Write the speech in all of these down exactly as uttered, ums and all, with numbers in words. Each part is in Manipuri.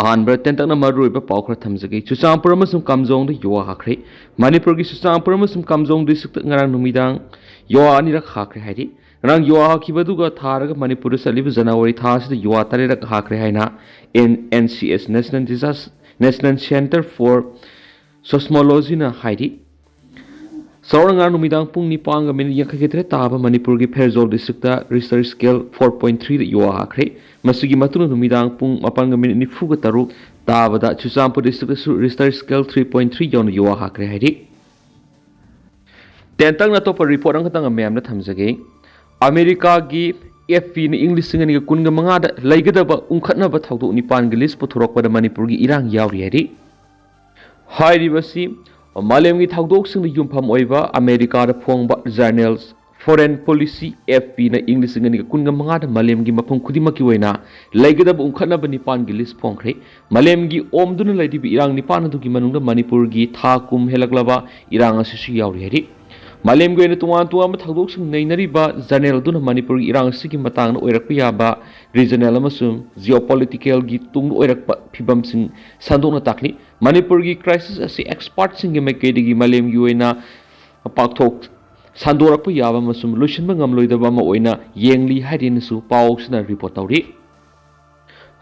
ꯑꯍꯥꯟꯕꯗ ꯇꯦꯟꯇꯛꯅ ꯃꯔꯨꯑꯣꯏꯕ ꯄꯥꯎ ꯈꯔ ꯊꯝꯖꯒꯦ꯫ ꯆꯨꯔꯆꯥꯟꯄꯨꯔ ꯑꯃꯁꯨꯡ ꯀꯥꯝꯖꯣꯡꯗ ꯌꯨꯍꯥ ꯍꯥꯈ꯭ꯔꯦ꯫ ꯃꯅꯤꯄꯨꯔꯒꯤ ꯆꯨꯔꯆꯥꯟꯄꯨꯔ ꯑꯃꯁꯨꯡ ꯀꯥꯝꯖꯣꯡ ꯗꯤꯁꯇ꯭ꯔꯤꯛꯇ ꯉꯔꯥꯡ ꯅꯨꯃꯤꯗꯥꯡ ꯌꯨꯍꯥ ꯑꯅꯤꯔꯛ ꯍꯥꯈ꯭ꯔꯦ ꯍꯥꯏꯔꯤ꯫ ꯉꯔꯥꯡ ꯌꯨꯍꯥ ꯍꯥꯈꯤꯕ ꯑꯗꯨꯒ ꯊꯥꯔꯒ ꯃꯅꯤꯄꯨꯔꯗ ꯆꯠꯂꯤꯕ ꯖꯅꯋꯥꯔꯤ ꯊꯥ ꯑꯁꯤꯗ ꯌꯨꯍꯥ ꯇꯔꯦꯠꯔꯛ ꯍꯥꯈ꯭ꯔꯦ ꯍꯥꯏꯅ and N C S, National Disaster, National Centre for Seismologyꯅ ꯍꯥꯏꯔꯤ꯫ ꯆꯥꯎꯔꯥꯛꯅ ꯉꯔꯥꯡ ꯅꯨꯃꯤꯗꯥꯡ ꯄꯨꯡ ꯅꯤꯄꯥꯟꯒ ꯃꯤꯅꯤꯠ ꯌꯥꯡꯈꯩꯒ ꯇꯔꯦꯠ ꯇꯥꯕ ꯃꯅꯤꯄꯨꯔꯒꯤ Pherzawl district Richter scale four point threeꯗ ꯌꯨꯍꯥ ꯍꯥꯈ꯭ꯔꯦ꯫ ꯃꯁꯤꯒꯤ ꯃꯇꯨꯡꯗ ꯅꯨꯃꯤꯗꯥꯡ ꯄꯨꯡ ꯃꯥꯄꯟꯒ ꯃꯤꯅꯤꯠ ꯅꯤꯐꯨꯒ ꯇꯔꯨꯛ ꯇꯥꯕꯗ ꯆꯨꯔꯆꯥꯟꯄꯨꯔ ꯗꯤꯁꯇ꯭ꯔꯤꯛꯇꯁꯨ Richter scale three point three ꯌꯧꯅ ꯌꯨꯍꯥ ꯍꯥꯈ꯭ꯔꯦ ꯍꯥꯏꯔꯤ꯫ ꯇꯦꯟꯇꯛꯅ ꯑꯇꯣꯞꯄ ꯔꯤꯄꯣꯔꯠ ꯑꯃꯈꯛꯇꯪ ꯃꯌꯥꯝꯗ ꯊꯝꯖꯒꯦ꯫ ꯑꯃꯦꯔꯤꯀꯥꯒꯤ ꯑꯦꯐ ꯄꯤꯅ ꯏꯪ ꯂꯤꯁꯤꯡ ꯑꯅꯤꯒ ꯀꯨꯟꯒ ꯃꯉꯥꯗ ꯂꯩꯒꯗꯕ ꯎꯪꯈꯠꯅꯕ ꯊꯧꯗꯣꯛ ꯅꯤꯄꯥꯟꯒꯤ ꯂꯤꯁ ꯄꯨꯊꯣꯔꯛꯄꯗ ꯃꯅꯤꯄꯨꯔꯒꯤ ꯏꯔꯥꯡ ꯌꯥꯎꯔꯤ ꯍꯥꯏꯔꯤ꯫ ꯍꯥꯏꯔꯤꯕꯁꯤ ꯃꯥꯂꯦꯝꯒꯤ ꯊꯧꯗꯣꯛꯁꯤꯡꯗ ꯌꯨꯝꯐꯝ ꯑꯣꯏꯕ ꯑꯃꯦꯔꯤꯀꯥꯗ ꯐꯣꯡꯕ ꯖꯔꯅꯦꯜ ꯐꯣꯔꯦꯟ ꯄꯣꯂꯤꯁꯤ, ꯑꯦꯐ ꯄꯤꯅ ꯏꯪ ꯂꯤꯁꯤꯡ ꯑꯅꯤꯒ ꯀꯨꯟꯒ ꯃꯉꯥꯗ ꯃꯥꯂꯦꯝꯒꯤ ꯃꯐꯝ ꯈꯨꯗꯤꯡꯃꯛꯀꯤ ꯑꯣꯏꯅ ꯂꯩꯒꯗꯕ ꯎꯪꯈꯠꯅꯕ ꯅꯤꯄꯥꯟꯒꯤ ꯂꯤꯁ ꯐꯣꯡꯈ꯭ꯔꯦ꯫ ꯃꯥꯂꯦꯝꯒꯤ ꯑꯣꯝꯗꯨꯅ ꯂꯩꯔꯤꯕ ꯏꯔꯥꯡ ꯅꯤꯄꯥꯟ ꯑꯗꯨꯒꯤ ꯃꯅꯨꯡꯗ ꯃꯅꯤꯄꯨꯔꯒꯤ ꯊꯥ ꯀꯨꯝ ꯍꯦꯜꯂꯛꯂꯕ ꯏꯔꯥꯡ ꯑꯁꯤꯁꯨ ꯌꯥꯎꯔꯤ ꯍꯥꯏꯔꯤ꯫ ꯃꯥꯂꯦꯝꯒꯤ ꯑꯣꯏꯅ ꯇꯣꯉꯥꯟ ꯇꯣꯉꯥꯟꯕ ꯊꯧꯗꯣꯛꯁꯤꯡ ꯅꯩꯅꯔꯤꯕ ꯖꯔꯅꯦꯜ ꯑꯗꯨꯅ ꯃꯅꯤꯄꯨꯔꯒꯤ ꯏꯔꯥꯡ ꯑꯁꯤꯒꯤ ꯃꯇꯥꯡꯗ ꯑꯣꯏꯔꯛꯄ ꯌꯥꯕ ꯔꯤꯖꯅꯦꯜ ꯑꯃꯁꯨꯡ ꯖꯤꯑꯣꯄꯣꯂꯤꯇꯤꯀꯦꯜꯒꯤ ꯇꯨꯡꯗ ꯑꯣꯏꯔꯛꯄ ꯐꯤꯕꯝꯁꯤꯡ ꯁꯟꯗꯣꯛꯅ ꯇꯥꯛꯂꯤ꯫ ꯃꯅꯤꯄꯨꯔꯒꯤ ꯀ꯭ꯔꯥꯏꯁꯤꯁ ꯑꯁꯤ ꯑꯦꯛꯁꯄꯥꯔꯠꯁꯤꯡꯒꯤ ꯃꯥꯏꯀꯩꯗꯒꯤ ꯃꯥꯂꯦꯝꯒꯤ ꯑꯣꯏꯅ ꯄꯥꯛꯊꯣꯛ ꯁꯟꯗꯣꯔꯛꯄ ꯌꯥꯕ ꯑꯃꯁꯨꯡ ꯂꯣꯏꯁꯤꯟꯕ ꯉꯝꯂꯣꯏꯗꯕ ꯑꯃ ꯑꯣꯏꯅ ꯌꯦꯡꯂꯤ ꯍꯥꯏꯔꯤꯅꯁꯨ ꯄꯥꯎꯁꯤꯅ ꯔꯤꯄꯣꯔꯠ ꯇꯧꯔꯤ꯫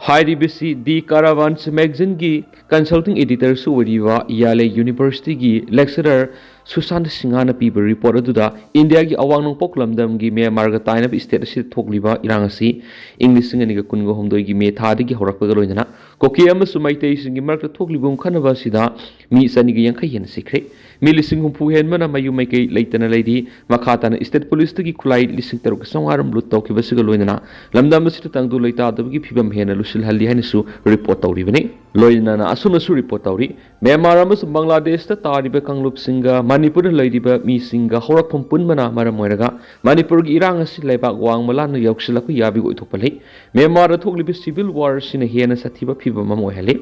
ꯍꯥꯏꯔꯤꯕꯁꯤ ꯗꯤ ꯀꯥꯔꯥꯚꯥꯟꯁ ꯃꯦꯒꯥꯖꯤꯟꯒꯤ ꯀꯟꯁꯜꯇꯤꯡ ꯑꯦꯗꯤꯇꯔꯁꯨ ꯑꯣꯏꯔꯤꯕ ꯌꯥꯂꯦ ꯌꯨꯅꯤꯚꯔꯁꯤꯇꯤꯒꯤ ꯂꯦꯛꯆꯔꯔ ꯁꯨꯁꯥꯟꯇ ꯁꯤꯡꯍꯥꯅ ꯄꯤꯕ ꯔꯤꯄꯣꯔꯠ ꯑꯗꯨꯗ ꯏꯟꯗꯤꯌꯥꯒꯤ ꯑꯋꯥꯡ ꯅꯣꯡꯄꯣꯛ ꯂꯝꯗꯝꯒꯤ ꯃ꯭ꯌꯥꯟꯃꯥꯔꯒ ꯇꯥꯏꯅꯕ ꯁ꯭ꯇꯦꯠ ꯑꯁꯤꯗ ꯊꯣꯛꯂꯤꯕ ꯏꯔꯥꯡ ꯑꯁꯤ ꯏꯪ ꯂꯤꯁꯤꯡ ꯑꯅꯤꯒ ꯀꯨꯟꯒ ꯍꯨꯝꯗꯣꯏꯒꯤ ꯃꯦ ꯊꯥꯗꯒꯤ ꯍꯧꯔꯛꯄꯒ ꯂꯣꯏꯅꯅ ꯀꯨꯀꯤ ꯑꯃꯁꯨꯡ ꯃꯩꯇꯩꯁꯤꯡꯒꯤ ꯃꯔꯛꯇ ꯊꯣꯛꯂꯤꯕ ꯎꯪꯈꯠꯅꯕ ꯑꯁꯤꯗ ꯃꯤ ꯆꯅꯤꯒ ꯌꯥꯡꯈꯩ ꯍꯦꯟꯅ ꯁꯤꯈ꯭ꯔꯦ꯫ ꯃꯤ ꯂꯤꯁꯤꯡ ꯍꯨꯝꯐꯨ ꯍꯦꯟꯕꯅ ꯃꯌꯨꯝ ꯃꯩꯀꯩ ꯂꯩꯇꯅ ꯂꯩꯔꯤ꯫ ꯃꯈꯥ ꯇꯥꯅ ꯁ꯭ꯇꯦꯠ ꯄꯨꯂꯤꯁꯇꯒꯤ ꯈꯨꯠꯂꯥꯏ ꯂꯤꯁꯤꯡ ꯇꯔꯨꯛꯀ ꯆꯥꯝꯃꯉꯥ ꯔꯣꯝ ꯂꯨꯠ ꯇꯧꯈꯤꯕꯁꯤꯒ ꯂꯣꯏꯅꯅ ꯂꯝꯗꯝ ꯑꯁꯤꯗ ꯇꯪꯗꯨ ꯂꯩꯇꯥꯗꯕꯒꯤ ꯐꯤꯕꯝ ꯍꯦꯟꯅ ꯂꯨꯁꯤꯜꯍꯜꯂꯤ ꯍꯥꯏꯅꯁꯨ ꯔꯤꯄꯣꯔꯠ ꯇꯧꯔꯤꯕꯅꯤ꯫ ꯂꯣꯏꯅꯅ ꯑꯁꯨꯝꯅꯁꯨ ꯔꯤꯄꯣꯔꯠ ꯇꯧꯔꯤ, ꯃ꯭ꯌꯥꯟꯃꯥꯔ ꯑꯃꯁꯨꯡ ꯕꯪꯒ꯭ꯂꯥꯗꯦꯁꯇ ꯇꯥꯔꯤꯕ ꯀꯥꯡꯂꯨꯞꯁꯤꯡꯒ ꯃꯅꯤꯄꯨꯔꯗ ꯂꯩꯔꯤꯕ ꯃꯤꯁꯤꯡꯒ ꯍꯧꯔꯛꯐꯝ ꯄꯨꯟꯕꯅ ꯃꯔꯝ ꯑꯣꯏꯔꯒ ꯃꯅꯤꯄꯨꯔꯒꯤ ꯏꯔꯥꯡ ꯑꯁꯤ ꯂꯩꯕꯥꯛ ꯋꯥꯡꯃ ꯂꯥꯟꯅ ꯌꯧꯁꯤꯜꯂꯛꯄ ꯌꯥꯕꯒꯤ ꯑꯣꯏꯊꯣꯛꯄ ꯂꯩ꯫ ꯃ꯭ꯌꯥꯟꯃꯥꯔꯗ ꯊꯣꯛꯂꯤꯕ ꯁꯤꯚꯤꯜ ꯋꯥꯔ ꯑꯁꯤꯅ ꯍꯦꯟꯅ ꯁꯥꯊꯤꯕ ꯐꯤꯕꯝ ꯑꯃ ꯑꯣꯏꯍꯜꯂꯤ꯫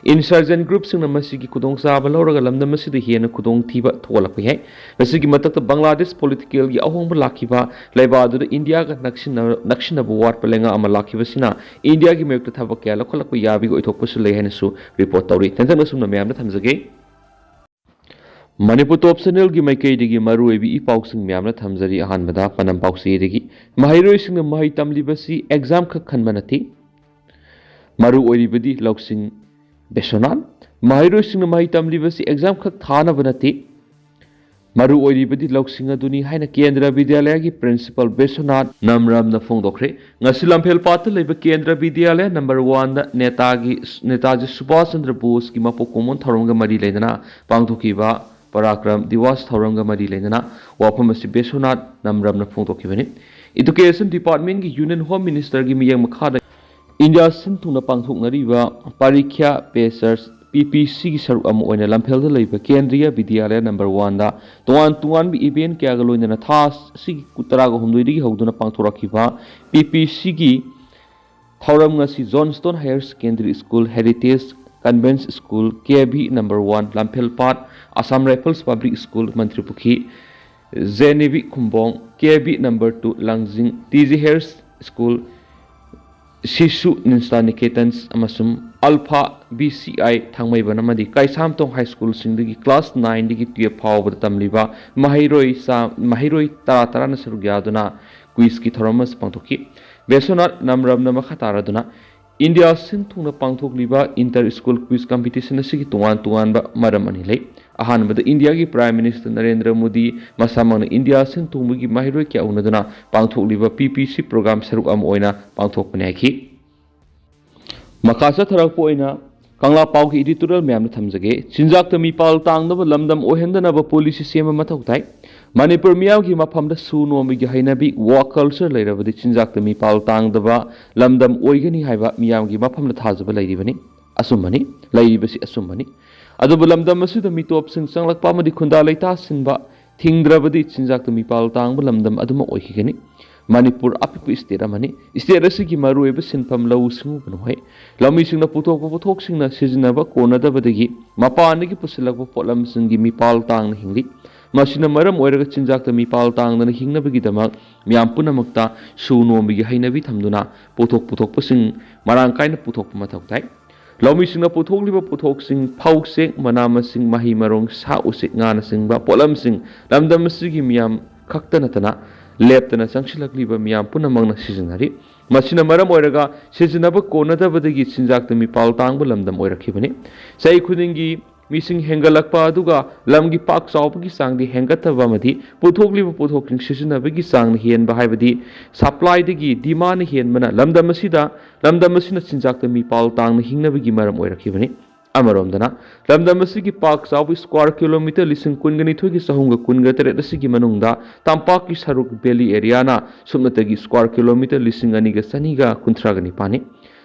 Insurgent groupꯁꯤꯡꯅ ꯃꯁꯤꯒꯤ ꯈꯨꯗꯣꯡꯆꯥꯕ ꯂꯧꯔꯒ ꯂꯝꯗꯝ ꯑꯁꯤꯗ ꯍꯦꯟꯅ ꯈꯨꯗꯣꯡꯊꯤꯕ ꯊꯣꯛꯍꯜꯂꯛꯄ ꯌꯥꯏ꯫ ꯃꯁꯤꯒꯤ ꯃꯊꯛꯇ ꯕꯪꯒ꯭ꯂꯥꯗꯦꯁ politicalꯒꯤ ꯑꯍꯣꯡꯕ ꯂꯥꯛꯈꯤꯕ, ꯂꯩꯕꯥꯛ ꯑꯗꯨꯗ ꯏꯟꯗꯤꯌꯥꯒ ꯅꯛꯁꯤꯟꯅ-, ꯅꯛꯁꯤꯟꯅꯕ ꯋꯥꯠꯄ ꯂꯩꯉꯥꯛ ꯑꯃ ꯂꯥꯛꯈꯤꯕꯁꯤꯅ ꯏꯟꯗꯤꯌꯥꯒꯤ ꯃꯥꯌꯣꯛꯇ ꯊꯕꯛ ꯀꯌꯥ ꯂꯧꯈꯠꯂꯛꯄ ꯌꯥꯕꯒꯤ ꯑꯣꯏꯊꯣꯛꯄꯁꯨ ꯂꯩ ꯍꯥꯏꯅꯁꯨ report ꯇꯧꯔꯤ꯫ ꯇꯦꯟꯇꯛꯅ ꯁꯨꯝꯅ ꯃꯌꯥꯝꯗ ꯊꯝꯖꯒꯦ꯫ ꯃꯅꯤꯄꯨꯔ Top Channelꯒꯤ ꯃꯥꯏꯀꯩꯗꯒꯤ ꯃꯔꯨꯑꯣꯏꯕ ꯏ ꯄꯥꯎꯁꯤꯡ ꯃꯌꯥꯝꯅ ꯊꯝꯖꯔꯤ꯫ ꯑꯍꯥꯟꯕꯗ ꯄꯅꯝ ꯄꯥꯎꯆꯦꯗꯒꯤ, ꯃꯍꯩꯔꯣꯏꯁꯤꯡꯅ ꯃꯍꯩ ꯇꯝꯂꯤꯕꯁꯤ exam ꯈꯛ ꯈꯟꯕ ꯅꯠꯇꯦ꯫ ꯃꯔꯨ ꯑꯣꯏꯔꯤꯕꯗꯤ ꯂꯧꯁꯤꯡ꯫ ꯕꯤꯁ꯭ꯋꯅꯥꯊ, ꯃꯍꯩꯔꯣꯏꯁꯤꯡꯅ ꯃꯍꯩ ꯇꯝꯂꯤꯕꯁꯤ exam ꯈꯛ ꯊꯥꯅꯕ ꯅꯠꯇꯦ, ꯃꯔꯨ ꯑꯣꯏꯔꯤꯕꯗꯤ ꯂꯧꯁꯤꯡ ꯑꯗꯨꯅꯤ ꯍꯥꯏꯅ ꯀꯦꯟꯗ꯭ꯔ ꯕꯤꯗ꯭ꯌꯥꯂꯌꯒꯤ principal ꯕꯤꯁ꯭ꯋꯅꯥꯊ ꯅꯝꯔꯝꯅ ꯐꯣꯡꯗꯣꯛꯈ꯭ꯔꯦ꯫ ꯉꯁꯤ ꯂꯝꯐꯦꯜꯄꯥꯠꯇ ꯂꯩꯕ ꯀꯦꯟꯗ꯭ꯔ ꯕꯤꯗ꯭ꯌꯥꯂꯌ number oneꯗ ꯅꯦꯇꯥꯒꯤ, ꯅꯦꯇꯥꯖꯤ ꯁꯨꯚꯥꯁ ꯆꯟꯗ꯭ꯔ ꯕꯣꯁꯀꯤ ꯃꯄꯣꯛ ꯀꯨꯝꯑꯣꯟ ꯊꯧꯔꯝꯒ ꯃꯔꯤ ꯂꯩꯅꯅ ꯄꯥꯡꯊꯣꯛꯈꯤꯕ ꯄꯔꯥꯀ꯭ꯔꯝ ꯗꯤꯋꯥꯁ ꯊꯧꯔꯝꯒ ꯃꯔꯤ ꯂꯩꯅꯅ ꯋꯥꯐꯝ ꯑꯁꯤ ꯕꯤꯁ꯭ꯋꯅꯥꯊ ꯅꯝꯔꯝꯅ ꯐꯣꯡꯗꯣꯛꯈꯤꯕꯅꯤ꯫ Education Departmentꯀꯤ Union Home Ministerꯒꯤ ꯃꯤꯠꯌꯦꯡ ꯃꯈꯥꯗ ꯏꯟꯗꯤꯌꯥ ꯁꯤꯟ ꯊꯨꯡꯅ ꯄꯥꯡꯊꯣꯛꯅꯔꯤꯕ ꯄꯔꯤꯈ꯭ꯌꯥ ꯄꯦ ꯆꯔꯆ, ꯄꯤ ꯄꯤ ꯁꯤꯒꯤ ꯁꯔꯨꯛ ꯑꯃ ꯑꯣꯏꯅ ꯂꯝꯐꯦꯜꯗ ꯂꯩꯕ ꯀꯦꯟꯗ꯭ꯔꯤꯌ ꯕꯤꯗ꯭ꯌꯥꯂꯌ number oneꯗ ꯇꯣꯉꯥꯟ ꯇꯣꯉꯥꯟꯕ event ꯀꯌꯥꯒ ꯂꯣꯏꯅꯅ ꯊꯥ ꯑꯁꯤꯒꯤ ꯇꯔꯥꯒ ꯍꯨꯝꯗꯣꯏꯗꯒꯤ ꯍꯧꯗꯨꯅ ꯄꯥꯡꯊꯣꯔꯛꯈꯤꯕ ꯄꯤ ꯄꯤ ꯁꯤꯒꯤ ꯊꯧꯔꯝ ꯉꯁꯤ Johnstone Higher Secondary School, Heritage Convent School, K V number one, Lamphelpat, Assam Rifles Public School, Mantripukhri, J N V Khumbong, K V number two, Langjing, T G Higher School, ꯁꯤꯁꯨ ꯅꯤꯁꯥ ꯅꯤꯀꯦꯇꯟꯁ ꯑꯃꯁꯨꯡ ꯑꯜꯐꯥ ꯕꯤ ꯁꯤ ꯑꯥꯏ ꯊꯥꯡꯃꯩꯕꯟ ꯑꯃꯗꯤ ꯀꯩꯁꯥꯝꯊꯣꯡ high schoolꯁꯤꯡꯗꯒꯤ class nineꯗꯒꯤ twelve ꯐꯥꯎꯕꯗ ꯇꯝꯂꯤꯕ ꯃꯍꯩꯔꯣꯏ ꯆꯥ-, ꯃꯍꯩꯔꯣꯏ ꯇꯔꯥ ꯇꯔꯥꯅ ꯁꯔꯨꯛ ꯌꯥꯗꯨꯅ quizꯀꯤ ꯊꯧꯔꯝ ꯑꯃꯁꯨ ꯄꯥꯡꯊꯣꯛꯈꯤ꯫ ꯕꯤꯁ꯭ꯋꯅꯥꯊ ꯅꯝꯔꯝꯅ ꯃꯈꯥ ꯇꯥꯔꯗꯨꯅ ꯏꯟꯗꯤꯌꯥ ꯁꯤꯟ ꯊꯨꯡꯅ ꯄꯥꯡꯊꯣꯛꯂꯤꯕ inter school quiz competition ꯑꯁꯤꯒꯤ ꯇꯣꯉꯥꯟ ꯇꯣꯉꯥꯟꯕ ꯃꯔꯝ ꯑꯅꯤ ꯂꯩ꯫ ꯑꯍꯥꯟꯕꯗ, ꯏꯟꯗꯤꯌꯥꯒꯤ Prime Minister ꯅꯔꯦꯟꯗ꯭ꯔ ꯃꯣꯗꯤ ꯃꯁꯥꯃꯛꯅ ꯏꯟꯗꯤꯌꯥ ꯁꯤꯟ ꯊꯨꯡꯕꯒꯤ ꯃꯍꯩꯔꯣꯏ ꯀꯌꯥ ꯎꯅꯗꯨꯅ ꯄꯥꯡꯊꯣꯛꯂꯤꯕ ꯄꯤ ꯄꯤ ꯁꯤ program ꯁꯔꯨꯛ ꯑꯃ ꯑꯣꯏꯅ ꯄꯥꯡꯊꯣꯛꯄꯅꯤ ꯍꯥꯏꯈꯤ꯫ ꯃꯈꯥ ꯆꯠꯊꯔꯛꯄ ꯑꯣꯏꯅ ꯀꯪꯂꯥ ꯄꯥꯎꯒꯤ editorial ꯃꯌꯥꯝꯗ ꯊꯝꯖꯒꯦ꯫ ꯆꯤꯟꯖꯥꯛꯇ ꯃꯤꯄꯥꯜ ꯇꯥꯡꯗꯕ ꯂꯝꯗꯝ ꯑꯣꯏꯍꯟꯗꯅꯕ policy ꯁꯦꯝꯕ ꯃꯊꯧ ꯇꯥꯏ꯫ ꯃꯅꯤꯄꯨꯔ ꯃꯤꯌꯥꯝꯒꯤ ꯃꯐꯝꯗ ꯁꯨ ꯅꯣꯝꯕꯒꯤ ꯍꯩꯅꯕꯤ, work culture ꯂꯩꯔꯕꯗꯤ ꯆꯤꯟꯖꯥꯛꯇ ꯃꯤꯄꯥꯜ ꯇꯥꯡꯗꯕ ꯂꯝꯗꯝ ꯑꯣꯏꯒꯅꯤ ꯍꯥꯏꯕ ꯃꯤꯌꯥꯝꯒꯤ ꯃꯐꯝꯗ ꯊꯥꯖꯕ ꯂꯩꯔꯤꯕꯅꯤ꯫ ꯑꯆꯨꯝꯕꯅꯤ, ꯂꯩꯔꯤꯕꯁꯤ ꯑꯆꯨꯝꯕꯅꯤ꯫ ꯑꯗꯨꯕꯨ ꯂꯝꯗꯝ ꯑꯁꯤꯗ ꯃꯤꯇꯣꯞꯁꯤꯡ ꯆꯪꯂꯛꯄ ꯑꯃꯗꯤ ꯈꯨꯟꯗꯥ ꯂꯩꯇꯥꯁꯤꯟꯕ ꯊꯤꯡꯗ꯭ꯔꯕꯗꯤ ꯆꯤꯟꯖꯥꯛꯇ ꯃꯤꯄꯥꯜ ꯇꯥꯡꯕ ꯂꯝꯗꯝ ꯑꯗꯨꯃꯛ ꯑꯣꯏꯈꯤꯒꯅꯤ꯫ ꯃꯅꯤꯄꯨꯔ ꯑꯄꯤꯛꯄ ꯁ꯭ꯇꯦꯠ ꯑꯃꯅꯤ꯫ ꯁ꯭ꯇꯦꯠ ꯑꯁꯤꯒꯤ ꯃꯔꯨꯑꯣꯏꯕ ꯁꯤꯟꯐꯝ ꯂꯧꯎ ꯁꯤꯡꯎꯕꯅ ꯑꯣꯏ꯫ ꯂꯧꯃꯤꯁꯤꯡꯅ ꯄꯨꯊꯣꯛꯄ ꯄꯣꯠꯊꯣꯛꯁꯤꯡꯅ ꯁꯤꯖꯤꯟꯅꯕ ꯀꯣꯟꯅꯗꯕꯗꯒꯤ ꯃꯄꯥꯟꯗꯒꯤ ꯄꯨꯁꯤꯜꯂꯛꯄ ꯄꯣꯠꯂꯝꯁꯤꯡꯒꯤ ꯃꯤꯄꯥꯜ ꯇꯥꯡꯅ ꯍꯤꯡꯂꯤ꯫ ꯃꯁꯤꯅ ꯃꯔꯝ ꯑꯣꯏꯔꯒ ꯆꯤꯟꯖꯥꯛꯇ ꯃꯤꯄꯥꯜ ꯇꯥꯡꯗꯅ ꯍꯤꯡꯅꯕꯒꯤꯗꯃꯛ ꯃꯤꯌꯥꯝ ꯄꯨꯝꯅꯃꯛꯇ ꯁꯨ ꯅꯣꯝꯕꯒꯤ ꯍꯩꯅꯕꯤ ꯊꯝꯗꯨꯅ ꯄꯣꯠꯊꯣꯛ ꯄꯨꯊꯣꯛꯄꯁꯤꯡ ꯃꯔꯥꯡ ꯀꯥꯏꯅ ꯄꯨꯊꯣꯛꯄ ꯃꯊꯧ ꯇꯥꯏ꯫ ꯂꯧꯃꯤꯁꯤꯡꯅ ꯄꯨꯊꯣꯛꯂꯤꯕ ꯄꯣꯠꯊꯣꯛꯁꯤꯡ, ꯐꯧ, ꯆꯦꯡ, ꯃꯅꯥ ꯃꯁꯤꯡ, ꯃꯍꯩ ꯃꯔꯣꯡ, ꯁꯥ ꯎꯆꯦꯛ, ꯉꯥꯅꯆꯤꯡꯕ ꯄꯣꯠꯂꯝꯁꯤꯡ ꯂꯝꯗꯝ ꯑꯁꯤꯒꯤ ꯃꯤꯌꯥꯝ ꯈꯛꯇ ꯅꯠꯇꯅ ꯂꯦꯞꯇꯅ ꯆꯪꯁꯤꯜꯂꯛꯂꯤꯕ ꯃꯤꯌꯥꯝ ꯄꯨꯝꯅꯃꯛꯅ ꯁꯤꯖꯤꯟꯅꯔꯤ꯫ ꯃꯁꯤꯅ ꯃꯔꯝ ꯑꯣꯏꯔꯒ ꯁꯤꯖꯤꯟꯅꯕ ꯀꯣꯟꯅꯗꯕꯗꯒꯤ ꯆꯤꯟꯖꯥꯛꯇ ꯃꯤꯄꯥꯜ ꯇꯥꯡꯕ ꯂꯝꯗꯝ ꯑꯣꯏꯔꯛꯈꯤꯕꯅꯤ꯫ ꯆꯍꯤ ꯈꯨꯗꯤꯡꯒꯤ ꯃꯤꯁꯤꯡ ꯍꯦꯟꯒꯠꯂꯛꯄ ꯑꯗꯨꯒ ꯂꯝꯒꯤ ꯄꯥꯛ ꯆꯥꯎꯕꯒꯤ ꯆꯥꯡꯗꯤ ꯍꯦꯟꯒꯠꯇꯕ ꯑꯃꯗꯤ ꯄꯨꯊꯣꯛꯂꯤꯕ ꯄꯣꯠꯊꯣꯛꯁꯤꯡ ꯁꯤꯖꯤꯟꯅꯕꯒꯤ ꯆꯥꯡꯅ ꯍꯦꯟꯕ, ꯍꯥꯏꯕꯗꯤ ꯁꯄ꯭ꯂꯥꯏꯗꯒꯤ ꯗꯤꯃꯥꯟꯅ ꯍꯦꯟꯕꯅ ꯂꯝꯗꯝ ꯑꯁꯤꯗ, ꯂꯝꯗꯝ ꯑꯁꯤꯅ ꯆꯤꯟꯖꯥꯛꯇ ꯃꯤꯄꯥꯜ ꯇꯥꯡꯅ ꯍꯤꯡꯅꯕꯒꯤ ꯃꯔꯝ ꯑꯣꯏꯔꯛꯈꯤꯕꯅꯤ꯫ ꯑꯃꯔꯣꯝꯗꯅ, ꯂꯝꯗꯝ ꯑꯁꯤꯒꯤ ꯄꯥꯛ ꯆꯥꯎꯕ ꯁ꯭ꯀ꯭ꯋꯥꯔ ꯀꯤꯂꯣꯃꯤꯇꯔ ꯂꯤꯁꯤꯡ ꯀꯨꯟꯒ ꯅꯤꯊꯣꯏꯒꯤ ꯆꯍꯨꯝꯒ ꯀꯨꯟꯒ ꯇꯔꯦꯠ ꯑꯁꯤꯒꯤ ꯃꯅꯨꯡꯗ ꯇꯝꯄꯥꯛꯀꯤ ꯁꯔꯨꯛ, ꯚꯦꯂꯤ ꯑꯦꯔꯤꯌꯥꯅ ꯁꯨꯞꯅꯇꯒꯤ ꯁ꯭ꯀ꯭ꯋꯥꯔ ꯀꯤꯂꯣꯃꯤꯇꯔ ꯂꯤꯁꯤꯡ ꯑꯅꯤꯒ ꯆꯅꯤꯒ ꯀꯨꯟꯊ꯭ꯔꯥꯒ ꯅꯤꯄꯥꯟꯅꯤ꯫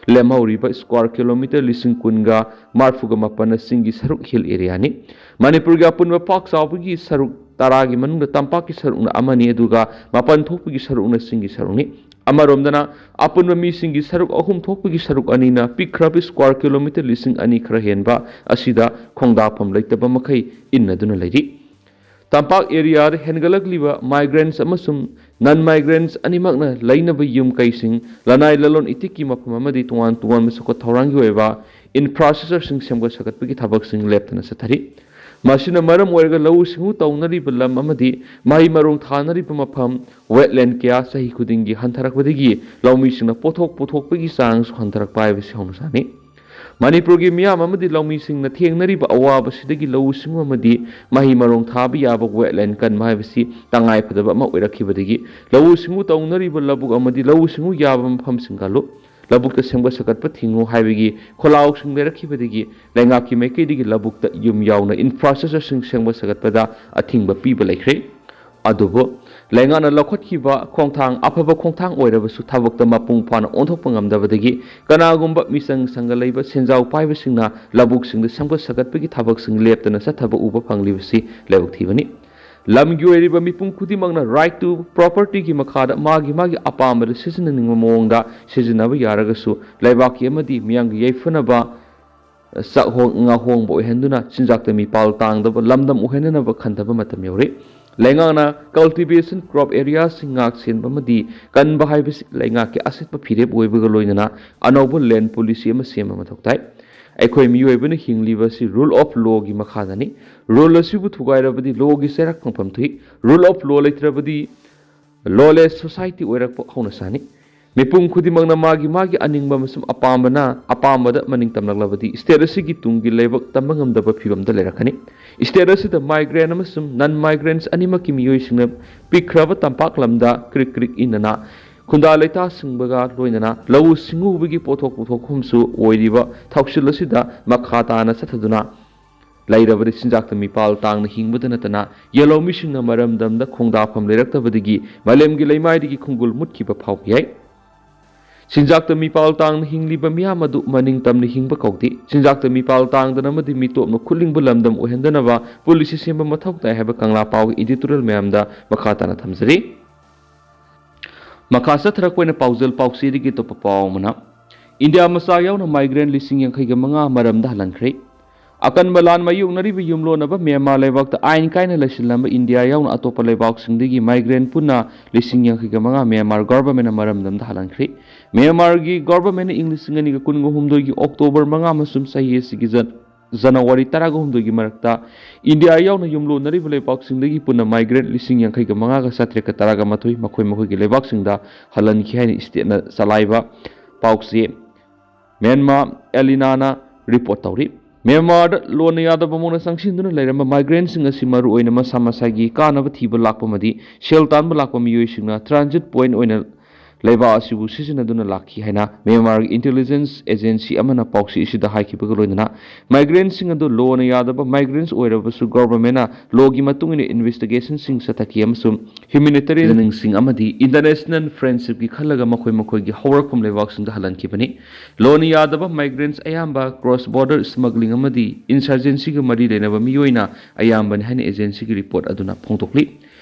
ꯂꯦꯝꯍꯧꯔꯤꯕ ꯁ꯭ꯀ꯭ꯋꯥꯔ ꯀꯤꯂꯣꯃꯤꯇꯔ ꯂꯤꯁꯤꯡ ꯀꯨꯟꯒ ꯃꯔꯐꯨꯒ ꯃꯥꯄꯟꯅ ꯆꯤꯡꯒꯤ ꯁꯔꯨꯛ, ꯍꯤꯜ ꯑꯦꯔꯤꯌꯥꯅꯤ꯫ ꯃꯅꯤꯄꯨꯔꯒꯤ ꯑꯄꯨꯟꯕ ꯄꯥꯛ ꯆꯥꯎꯕꯒꯤ ꯁꯔꯨꯛ ꯇꯔꯥꯒꯤ ꯃꯅꯨꯡꯗ ꯇꯝꯄꯥꯛꯀꯤ ꯁꯔꯨꯛꯅ ꯑꯃꯅꯤ, ꯑꯗꯨꯒ ꯃꯥꯄꯟ ꯊꯣꯛꯄꯒꯤ ꯁꯔꯨꯛꯅ ꯆꯤꯡꯒꯤ ꯁꯔꯨꯛꯅꯤ꯫ ꯑꯃꯔꯣꯝꯗꯅ, ꯑꯄꯨꯟꯕ ꯃꯤꯁꯤꯡꯒꯤ ꯁꯔꯨꯛ ꯑꯍꯨꯝ ꯊꯣꯛꯄꯒꯤ ꯁꯔꯨꯛ ꯑꯅꯤꯅ ꯄꯤꯛꯈ꯭ꯔꯕ ꯁ꯭ꯀ꯭ꯋꯥꯔ ꯀꯤꯂꯣꯃꯤꯇꯔ ꯂꯤꯁꯤꯡ ꯑꯅꯤ ꯈꯔ ꯍꯦꯟꯕ ꯑꯁꯤꯗ ꯈꯣꯡꯗꯥꯐꯝ ꯂꯩꯇꯕ ꯃꯈꯩ ꯏꯟꯅꯗꯨꯅ ꯂꯩꯔꯤ꯫ ꯇꯝꯄꯥꯛ ꯑꯦꯔꯤꯌꯥꯗ ꯍꯦꯟꯒꯠꯂꯛꯂꯤꯕ ꯃꯥꯏꯒ꯭ꯔꯦꯟꯠꯁ ꯑꯃꯁꯨꯡ ꯅꯟ ꯃꯥꯏꯒ꯭ꯔꯦꯟꯠꯁ ꯑꯅꯤꯃꯛꯅ ꯂꯩꯅꯕ ꯌꯨꯝ ꯀꯩꯁꯤꯡ, ꯂꯅꯥꯏ ꯂꯂꯣꯟ ꯏꯇꯤꯛꯀꯤ ꯃꯐꯝ ꯑꯃꯗꯤ ꯇꯣꯉꯥꯟ ꯇꯣꯉꯥꯟꯕ ꯆꯥꯎꯈꯠ ꯊꯧꯔꯥꯡꯒꯤ ꯑꯣꯏꯕ ꯏꯟꯐ꯭ꯔꯥꯁ꯭ꯇ꯭ꯔꯛꯆꯔꯁꯤꯡ ꯁꯦꯝꯒꯠ ꯁꯥꯒꯠꯄꯒꯤ ꯊꯕꯛꯁꯤꯡ ꯂꯦꯞꯇꯅ ꯆꯠꯊꯔꯤ꯫ ꯃꯁꯤꯅ ꯃꯔꯝ ꯑꯣꯏꯔꯒ ꯂꯧꯎ ꯁꯤꯡꯎ ꯇꯧꯅꯔꯤꯕ ꯂꯝ ꯑꯃꯗꯤ ꯃꯍꯩ ꯃꯔꯣꯡ ꯊꯥꯅꯔꯤꯕ ꯃꯐꯝ, ꯋꯦꯠꯂꯦꯟ ꯀꯌꯥ ꯆꯍꯤ ꯈꯨꯗꯤꯡꯒꯤ ꯍꯟꯊꯔꯛꯄꯗꯒꯤ ꯂꯧꯃꯤꯁꯤꯡꯅ ꯄꯣꯠꯊꯣꯛ ꯄꯨꯊꯣꯛꯄꯒꯤ ꯆꯥꯡꯁꯨ ꯍꯟꯊꯔꯛꯄ ꯍꯥꯏꯕꯁꯤ ꯍꯧꯅꯁꯥꯅꯤ꯫ ꯃꯅꯤꯄꯨꯔꯒꯤ ꯃꯤꯌꯥꯝ ꯑꯃꯗꯤ ꯂꯧꯃꯤꯁꯤꯡꯅ ꯊꯦꯡꯅꯔꯤꯕ ꯑꯋꯥꯕꯁꯤꯗꯒꯤ ꯂꯧꯎ ꯁꯤꯡꯎ ꯑꯃꯗꯤ ꯃꯍꯩ ꯃꯔꯣꯡ ꯊꯥꯕ ꯌꯥꯕ ꯋꯦꯠꯂꯦꯟ ꯀꯟꯕ ꯍꯥꯏꯕꯁꯤ ꯇꯉꯥꯏ ꯐꯗꯕ ꯑꯃ ꯑꯣꯏꯔꯛꯈꯤꯕꯗꯒꯤ ꯂꯧꯎ ꯁꯤꯡꯎ ꯇꯧꯅꯔꯤꯕ ꯂꯧꯕꯨꯛ ꯑꯃꯗꯤ ꯂꯧꯎ ꯁꯤꯡꯎ ꯌꯥꯕ ꯃꯐꯝꯁꯤꯡ ꯀꯜꯂꯨ, ꯂꯧꯕꯨꯛꯇ ꯁꯦꯝꯒꯠ ꯁꯥꯒꯠꯄ ꯊꯤꯡꯉꯨ ꯍꯥꯏꯕꯒꯤ ꯈꯣꯜꯂꯥꯎꯁꯤꯡ ꯂꯩꯔꯛꯈꯤꯕꯗꯒꯤ ꯂꯩꯉꯥꯛꯀꯤ ꯃꯥꯏꯀꯩꯗꯒꯤ ꯂꯧꯕꯨꯛꯇ ꯌꯨꯝ ꯌꯥꯎꯅ ꯏꯟꯐ꯭ꯔꯥꯁ꯭ꯇ꯭ꯔꯛꯆꯔꯁꯤꯡ ꯁꯦꯝꯒꯠ ꯁꯥꯒꯠꯄꯗ ꯑꯊꯤꯡꯕ ꯄꯤꯕ ꯂꯩꯈ꯭ꯔꯦ꯫ ꯑꯗꯨꯕꯨ ꯂꯩꯉꯥꯛꯅ ꯂꯧꯈꯠꯈꯤꯕ ꯈꯣꯡꯊꯥꯡ, ꯑꯐꯕ ꯈꯣꯡꯊꯥꯡ ꯑꯣꯏꯔꯕꯁꯨ ꯊꯕꯛꯇ ꯃꯄꯨꯡ ꯐꯥꯅ ꯑꯣꯟꯊꯣꯛꯄ ꯉꯝꯗꯕꯗꯒꯤ ꯀꯅꯥꯒꯨꯝꯕ ꯃꯤꯆꯪ ꯁꯪꯒ ꯂꯩꯕ ꯁꯦꯟꯖꯥꯎ ꯄꯥꯏꯕꯁꯤꯡꯅ ꯂꯧꯕꯨꯛꯁꯤꯡꯗ ꯁꯦꯝꯒꯠ ꯁꯥꯒꯠꯄꯒꯤ ꯊꯕꯛꯁꯤꯡ ꯂꯦꯞꯇꯅ ꯆꯠꯊꯕ ꯎꯕ ꯐꯪꯂꯤꯕꯁꯤ ꯂꯥꯏꯕꯛ ꯊꯤꯕꯅꯤ꯫ ꯂꯝꯒꯤ ꯑꯣꯏꯔꯤꯕ ꯃꯤꯄꯨꯝ ꯈꯨꯗꯤꯡꯃꯛꯅ right to propertyꯒꯤ ꯃꯈꯥꯗ ꯃꯥꯒꯤ ꯃꯥꯒꯤ ꯑꯄꯥꯝꯕꯗ ꯁꯤꯖꯤꯟꯅꯅꯤꯡꯕ ꯃꯑꯣꯡꯗ ꯁꯤꯖꯤꯟꯅꯕ ꯌꯥꯔꯒꯁꯨ, ꯂꯩꯕꯥꯛꯀꯤ ꯑꯃꯗꯤ ꯃꯤꯌꯥꯝꯒꯤ ꯌꯥꯏꯐꯅꯕ ꯆꯥꯛꯍꯣꯡ ꯉꯥꯍꯣꯡꯕ ꯑꯣꯏꯍꯟꯗꯨꯅ ꯆꯤꯟꯖꯥꯛꯇ ꯃꯤꯄꯥꯜ ꯇꯥꯡꯗꯕ ꯂꯝꯗꯝ ꯑꯣꯏꯍꯟꯅꯅꯕ ꯈꯟꯊꯕ ꯃꯇꯝ ꯌꯧꯔꯦ꯫ ꯂꯩꯉꯥꯛꯅ cultivation crop areaꯁꯤꯡ ꯉꯥꯛ ꯁꯦꯟꯕ ꯑꯃꯗꯤ ꯀꯟꯕ ꯍꯥꯏꯕꯁꯤ ꯂꯩꯉꯥꯛꯀꯤ ꯑꯁꯦꯠꯄ ꯐꯤꯔꯦꯞ ꯑꯣꯏꯕꯒ ꯂꯣꯏꯅꯅ ꯑꯅꯧꯕ land policy ꯑꯃ ꯁꯦꯝꯕ ꯃꯊꯧ ꯇꯥꯏ꯫ ꯑꯩꯈꯣꯏ ꯃꯤꯑꯣꯏꯕꯅ ꯍꯤꯡꯂꯤꯕ ꯑꯁꯤ rule of lawꯒꯤ ꯃꯈꯥꯗꯅꯤ꯫ Rule ꯑꯁꯤꯕꯨ ꯊꯨꯒꯥꯏꯔꯕꯗꯤ lawꯒꯤ ꯆꯩꯔꯥꯛ ꯐꯪꯐꯝ ꯊꯣꯛꯏ꯫ Rule of law ꯂꯩꯇ꯭ꯔꯕꯗꯤ lawless society ꯑꯣꯏꯔꯛꯄ ꯍꯧꯅꯁꯥꯅꯤ꯫ ꯃꯤꯄꯨꯝ ꯈꯨꯗꯤꯡꯃꯛꯅ ꯃꯥꯒꯤ ꯃꯥꯒꯤ ꯑꯅꯤꯡꯕ ꯑꯃꯁꯨꯡ ꯑꯄꯥꯝꯕꯅ ꯑꯄꯥꯝꯕꯗ ꯃꯅꯤꯡ ꯇꯝꯂꯛꯂꯕꯗꯤ state ꯑꯁꯤꯒꯤ ꯇꯨꯡꯒꯤ ꯂꯩꯕꯥꯛ ꯇꯝꯕ ꯉꯝꯗꯕ ꯐꯤꯕꯝꯗ ꯂꯩꯔꯛꯀꯅꯤ꯫ State ꯑꯁꯤꯗ migrant ꯑꯃꯁꯨꯡ non migrants ꯑꯅꯤꯃꯛꯀꯤ ꯃꯤꯑꯣꯏꯁꯤꯡꯅ ꯄꯤꯛꯈ꯭ꯔꯕ ꯇꯝꯄꯥꯛ ꯂꯝꯗ ꯀ꯭ꯔꯤꯛ ꯀ꯭ꯔꯤꯛ ꯏꯟꯅꯅ ꯈꯨꯟꯗꯥ ꯂꯩꯇꯥ ꯁꯤꯡꯕꯒ ꯂꯣꯏꯅꯅ ꯂꯧꯎ ꯁꯤꯡꯎꯕꯒꯤ ꯄꯣꯠꯊꯣꯛ ꯄꯨꯊꯣꯛꯐꯝꯁꯨ ꯑꯣꯏꯔꯤꯕ ꯊꯧꯁꯤꯜ ꯑꯁꯤꯗ ꯃꯈꯥ ꯇꯥꯅ ꯆꯠꯊꯗꯨꯅ ꯂꯩꯔꯕꯗꯤ ꯆꯤꯟꯖꯥꯛꯇ ꯃꯤꯄꯥꯜ ꯇꯥꯡꯅ ꯍꯤꯡꯕꯗ ꯅꯠꯇꯅ ꯌꯦꯜꯍꯧꯃꯤꯁꯤꯡꯅ ꯃꯔꯝꯗꯝꯗ ꯈꯣꯡꯗꯥꯐꯝ ꯂꯩꯔꯛꯇꯕꯗꯒꯤ ꯃꯥꯂꯦꯝꯒꯤ ꯂꯩꯃꯥꯏꯗꯒꯤ ꯈꯣꯡꯒꯨꯜ ꯃꯨꯠꯈꯤꯕ ꯐꯥꯎꯕ ꯌꯥꯏ꯫ ꯆꯤꯟꯖꯥꯛꯇ ꯃꯤꯄꯥꯜ ꯇꯥꯡꯅ ꯍꯤꯡꯂꯤꯕ ꯃꯤꯌꯥꯝ ꯑꯗꯨ ꯃꯅꯤꯡ ꯇꯝꯅ ꯍꯤꯡꯕ ꯀꯧꯗꯦ꯫ ꯆꯤꯟꯖꯥꯛꯇ ꯃꯤꯄꯥꯜ ꯇꯥꯡꯗꯅ ꯑꯃꯗꯤ ꯃꯤꯇꯣꯞꯅ ꯈꯨꯠꯂꯤꯡꯕ ꯂꯝꯗꯝ ꯑꯣꯏꯍꯟꯗꯅꯕ policy ꯁꯦꯝꯕ ꯃꯊꯧ ꯇꯥꯏ ꯍꯥꯏꯕ ꯀꯪꯂꯥ ꯄꯥꯎꯒꯤ editorial ꯃꯌꯥꯝꯗ ꯃꯈꯥ ꯇꯥꯅ ꯊꯝꯖꯔꯤ꯫ ꯃꯈꯥ ꯆꯠꯊꯔꯛꯄ ꯑꯣꯏꯅ ꯄꯥꯎꯖꯦꯜ ꯄꯥꯎꯆꯦꯗꯒꯤ ꯑꯇꯣꯞꯄ ꯄꯥꯎ ꯑꯃꯅ, ꯏꯟꯗꯤꯌꯥ ꯃꯆꯥ ꯌꯥꯎꯅ migrant ꯂꯤꯁꯤꯡ ꯌꯥꯡꯈꯩꯒ ꯃꯉꯥ ꯃꯔꯝꯗ ꯍꯜꯍꯟꯈ꯭ꯔꯦ꯫ ꯑꯀꯟꯕ ꯂꯥꯟ ꯃꯥꯌꯣꯛꯅꯔꯤꯕ ꯌꯨꯝꯂꯣꯟꯅꯕ ꯃ꯭ꯌꯥꯟꯃꯥꯔ ꯂꯩꯕꯥꯛꯇ ꯑꯥꯏꯟ ꯀꯥꯏꯅ ꯂꯩꯁꯤꯜꯂꯝꯕ ꯏꯟꯗꯤꯌꯥ ꯌꯥꯎꯅ ꯑꯇꯣꯞꯄ ꯂꯩꯕꯥꯛꯁꯤꯡꯗꯒꯤ migrant ꯄꯨꯟꯅ ꯂꯤꯁꯤꯡ ꯌꯥꯡꯈꯩꯒ ꯃꯉꯥ ꯃ꯭ꯌꯥꯟꯃꯥꯔ governmentꯅ ꯃꯔꯝꯗꯝꯗ ꯍꯜꯍꯟꯈ꯭ꯔꯦ꯫ ꯃ꯭ꯌꯥꯟꯃꯥꯔꯒꯤ governmentꯅ ꯏꯪ ꯂꯤꯁꯤꯡ ꯑꯅꯤꯒ ꯀꯨꯟꯒ ꯍꯨꯝꯗꯣꯏꯒꯤ October ꯃꯉꯥ ꯑꯃꯁꯨꯡ ꯆꯍꯤ ꯑꯁꯤꯒꯤ ꯖꯟ-, ꯖꯅꯋꯥꯔꯤ ꯇꯔꯥꯒ ꯍꯨꯝꯗꯣꯏꯒꯤ ꯃꯔꯛꯇ ꯏꯟꯗꯤꯌꯥ ꯌꯥꯎꯅ ꯌꯨꯝꯂꯣꯟꯅꯔꯤꯕ ꯂꯩꯕꯥꯛꯁꯤꯡꯗꯒꯤ ꯄꯨꯟꯅ migrant ꯂꯤꯁꯤꯡ ꯌꯥꯡꯈꯩꯒ ꯃꯉꯥꯒ ꯆꯥꯇ꯭ꯔꯦꯠꯀ ꯇꯔꯥꯒ ꯃꯥꯊꯣꯏ ꯃꯈꯣꯏ ꯃꯈꯣꯏꯒꯤ ꯂꯩꯕꯥꯛꯁꯤꯡꯗ ꯍꯜꯍꯟꯈꯤ ꯍꯥꯏꯅ stateꯅ ꯆꯂꯥꯏꯕ ꯄꯥꯎꯆꯦ ꯃ꯭ꯌꯥꯟꯃꯥꯔ ꯑꯦꯂꯤꯅꯥꯅ report ꯇꯧꯔꯤ꯫ ꯃ꯭ꯌꯥꯟꯃꯥꯔꯗ ꯂꯣꯟꯅ ꯌꯥꯗꯕ ꯃꯑꯣꯡꯗ ꯆꯪꯁꯤꯟꯗꯨꯅ ꯂꯩꯔꯝꯕ migrantꯁꯤꯡ ꯑꯁꯤ ꯃꯔꯨꯑꯣꯏꯅ ꯃꯁꯥ ꯃꯁꯥꯒꯤ ꯀꯥꯟꯅꯕ ꯊꯤꯕ ꯂꯥꯛꯄ ꯑꯃꯗꯤ ꯁꯦꯜ ꯇꯥꯟꯕ ꯂꯥꯛꯄ ꯃꯤꯑꯣꯏꯁꯤꯡꯅ transit point ꯑꯣꯏꯅ ꯂꯩꯕꯥꯛ ꯑꯁꯤꯕꯨ ꯁꯤꯖꯤꯟꯅꯗꯨꯅ ꯂꯥꯛꯈꯤ ꯍꯥꯏꯅ ꯃ꯭ꯌꯥꯟꯃꯥꯔꯒꯤ intelligence agency ꯑꯃꯅ ꯄꯥꯎꯆꯦ ꯑꯁꯤꯗ ꯍꯥꯏꯈꯤꯕꯒ ꯂꯣꯏꯅꯅ, migrantꯁꯤꯡ ꯑꯗꯨ lawꯅ ꯌꯥꯗꯕ migrants ꯑꯣꯏꯔꯕꯁꯨ governmentꯅ lawꯒꯤ ꯃꯇꯨꯡ ꯏꯟꯅ investigationꯁꯤꯡ ꯆꯠꯊꯈꯤ ꯑꯃꯁꯨꯡ humanitarianꯁꯤꯡ ꯑꯃꯗꯤ international friendshipꯀꯤ ꯈꯜꯂꯒ ꯃꯈꯣꯏ ꯃꯈꯣꯏꯒꯤ ꯍꯧꯔꯛꯐꯝ ꯂꯩꯕꯥꯛꯁꯤꯡꯗ ꯍꯜꯍꯟꯈꯤꯕꯅꯤ꯫ Lawꯅ ꯌꯥꯗꯕ migrants ꯑꯌꯥꯝꯕ cross border smuggling ꯑꯃꯗꯤ insurgencyꯒ ꯃꯔꯤ ꯂꯩꯅꯕ ꯃꯤꯑꯣꯏꯅ ꯑꯌꯥꯝꯕꯅꯤ ꯍꯥꯏꯅ agencyꯒꯤ report ꯑꯗꯨꯅ ꯐꯣꯡꯗꯣꯛꯂꯤ꯫